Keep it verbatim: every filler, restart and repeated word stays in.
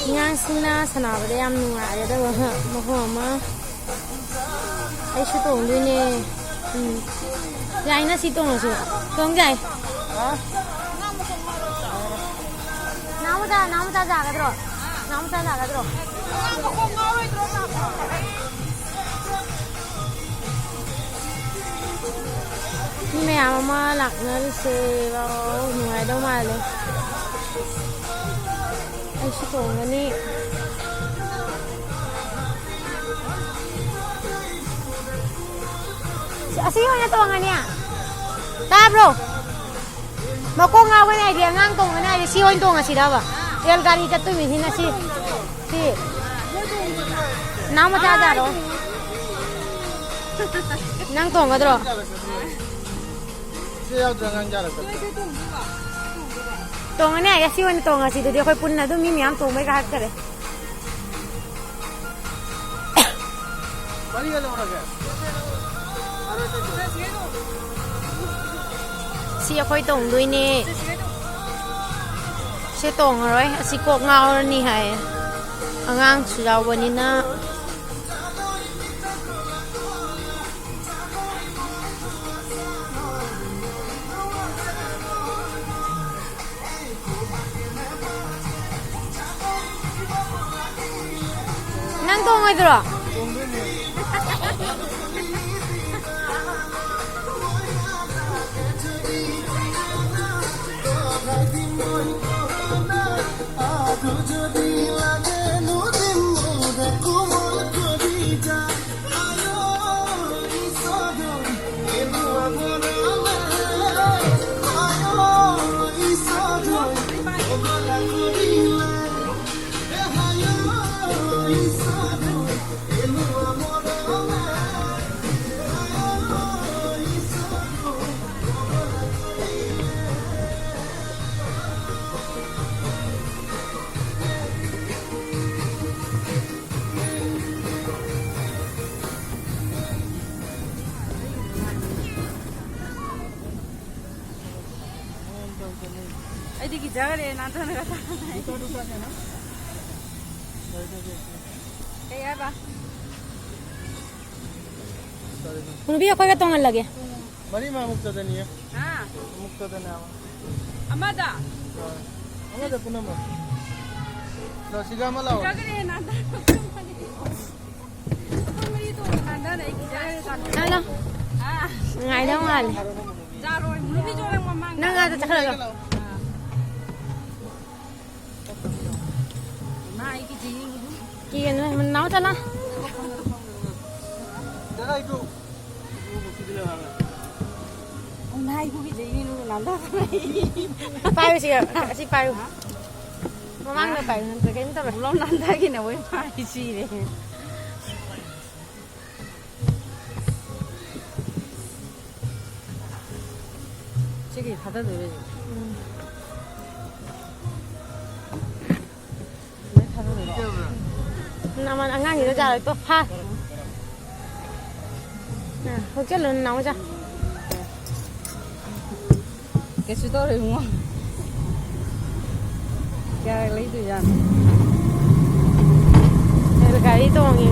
ꯑꯉꯥꯡꯁꯤꯡꯅ ꯁꯥꯟꯅꯕꯗ ꯌꯥꯝ ꯅꯨꯡꯉꯥꯏꯒꯗꯕ ꯃꯐꯝ ꯑꯃ꯫ ꯑꯩꯁꯨ ꯇꯣꯡꯗꯣꯏꯅꯦ꯫ ꯎꯝ꯫ ꯌꯥꯏꯅ ꯁꯤ ꯇꯣꯡꯉꯁꯨ꯫ ꯇꯣꯡ ꯌꯥꯏ꯫ ꯅꯥꯎ ꯃꯆꯥ, ꯅꯥꯎ ꯃꯆꯥ ꯌꯥꯒꯗ꯭ꯔꯣ? ꯅꯥꯎ ꯃꯆꯥ ꯌꯥꯒꯗ꯭ꯔꯣ? ꯃꯤ ꯃꯌꯥꯝ ꯑꯃ ꯂꯥꯛꯅꯔꯤꯁꯦ꯫ ꯋꯥꯎ, ꯅꯨꯡꯉꯥꯏꯗꯧ ꯃꯥꯜꯂꯦ꯫ ꯑꯩꯁꯨ ꯇꯣꯡꯒꯅꯤ꯫ ꯑꯁꯤ ꯑꯣꯏꯅ ꯇꯣꯡꯉꯅꯤ꯫ ꯇꯥꯕ꯭ꯔꯣ? ꯃꯀꯣꯛ ꯉꯥꯎꯒꯅꯤ ꯍꯥꯏꯗꯤ, ꯑꯉꯥꯡ ꯇꯣꯡꯒꯅꯤ ꯍꯥꯏꯗꯤ, ꯁꯤ ꯑꯣꯏꯅ ꯇꯣꯡꯉꯁꯤꯔꯕ? ꯔꯦꯜ ꯒꯥꯔꯤ ꯆꯠꯇꯣꯏ ꯃꯤꯁꯤꯅ ꯁꯤ, ꯁꯤ꯫ ꯅꯅꯥꯎ ꯃꯆꯥ ꯌꯥꯔꯣꯏ꯫ ꯅꯪ ꯇꯣꯡꯒꯗ꯭ꯔꯣ? ꯁꯤ ꯌꯥꯎꯗ꯭ꯔ ꯑꯉꯥꯡ ꯌꯥꯔꯛꯀꯗ꯭ꯔꯥ? ꯇꯣꯡꯉꯅꯤ ꯍꯥꯏꯌꯦ, ꯁꯤ ꯑꯣꯏꯅ ꯇꯣꯡꯉꯁꯤ꯫ ꯑꯗꯨꯗꯤ ꯑꯩꯈꯣꯏ ꯄꯨꯟꯅ ꯑꯗꯨꯝ ꯃꯤ ꯃꯌꯥꯝ ꯇꯣꯡꯕꯩꯒ ꯍꯥꯏꯔꯛꯇꯔꯦ꯫ ꯃꯔꯤꯒ ꯂꯧꯔꯒꯦ꯫ ꯁꯤ ꯑꯩꯈꯣꯏ ꯇꯣꯡꯗꯣꯏꯅꯦ꯫ ꯁꯤ ꯇꯣꯡꯉꯔꯣꯏ, ꯑꯁꯤ ꯀꯣꯛ ꯉꯥꯎꯔꯅꯤ ꯍꯥꯏ꯫ ꯑꯉꯥꯡꯁꯨ ꯌꯥꯎꯕꯅꯤꯅ꯫ ꯅꯪ ꯇꯣꯡꯉꯣꯏꯗ꯭ꯔꯣ? ꯑꯩꯗꯤ ꯀꯤꯖꯈ꯭ꯔꯦ ꯅꯥꯟꯊꯅꯒ ꯇꯥ-, ꯀꯩ ꯍꯥꯏꯕ? ꯅꯨꯄꯤ ꯑꯩꯈꯣꯏꯒ ꯇꯣꯡꯍꯜꯂꯒꯦ꯫ ꯃꯔꯤ ꯃꯃꯨꯛꯇꯗꯅꯤꯌꯦ꯫ ꯍꯥ? ꯑꯃꯨꯛꯇꯗꯅꯦ ꯑꯃ꯫ ꯑꯃꯗ? ꯍꯣꯏ꯫ ꯑꯃꯗ ꯄꯨꯟꯅ ꯑꯃ꯫ ꯂꯣ, ꯁꯤꯒ ꯑꯃ ꯂꯥꯛꯑꯣ꯫ ꯀꯤꯖꯈ꯭ꯔꯦ ꯅꯥꯟꯊꯅꯒ꯫ ꯑꯩꯈꯣꯏ ꯃꯔꯤ ꯇꯣꯡꯉ ꯅꯥꯟꯊꯅ ꯑꯩ ꯀꯤꯖꯈ꯭ꯔꯦ ꯆꯥꯟꯗ꯫ ꯆꯠꯂꯣ꯫ ꯍꯥ? ꯅꯨꯡꯉꯥꯏꯗꯧ ꯃꯥꯜꯂꯦ꯫ ꯖꯥꯔꯣꯏ, ꯅꯨꯄꯤꯁꯨ ꯅꯪ ꯃꯃꯥꯡꯗ꯫ ꯅꯪ ꯑꯥꯗ ꯆꯠꯈ꯭ꯔꯒ꯫ ꯏꯃꯥ, ꯑꯩꯒꯤꯗꯤ ꯌꯦꯡꯉꯨ꯫ ꯀꯤꯒꯅꯨ, ꯅꯅꯥꯎ ꯆꯠꯂꯣ꯫ ꯏꯃꯥ, ꯑꯩꯕꯨ ꯀꯤꯖꯩ ꯌꯦꯡꯉꯨ, ꯅꯥꯟꯊꯈ꯭ꯔꯦ꯫ ꯄꯥꯏꯌꯨ ꯁꯤꯒ, ꯑꯁꯤ ꯄꯥꯏꯌꯨ꯫ ꯃꯃꯥꯡꯗ ꯄꯥꯏꯌꯨ, ꯅꯠꯇ꯭ꯔ ꯀꯩꯝ ꯇꯧꯔꯣꯏ꯫ ꯄꯨꯂꯞ ꯅꯥꯟꯊꯈꯤꯅꯦ, ꯃꯣꯏ ꯃꯥꯏ ꯁꯤꯔꯦ꯫ ꯁꯤꯒꯤ ꯊꯥꯗꯗꯣꯏꯔꯣ? ꯎꯝ꯫ ꯂꯣꯏ ꯊꯥꯗꯗꯣꯏꯔꯣ? ꯅꯃꯥꯟ ꯑꯉꯥꯡꯒꯤꯗꯣ ꯖꯥꯔꯣꯏ ꯇꯣ ꯐꯥ꯫ ꯑ, ꯍꯨꯛꯆꯜꯂꯨ ꯅꯅꯥꯎ ꯃꯆꯥ꯫ ꯀꯩꯁꯨ ꯇꯧꯔꯣꯏ ꯏꯕꯨꯡꯉꯣ꯫ ꯀꯌꯥ ꯂꯩꯗꯣꯏꯖꯥꯠꯅꯣ? ꯒꯥꯔꯤ ꯇꯣꯡꯉꯤ꯫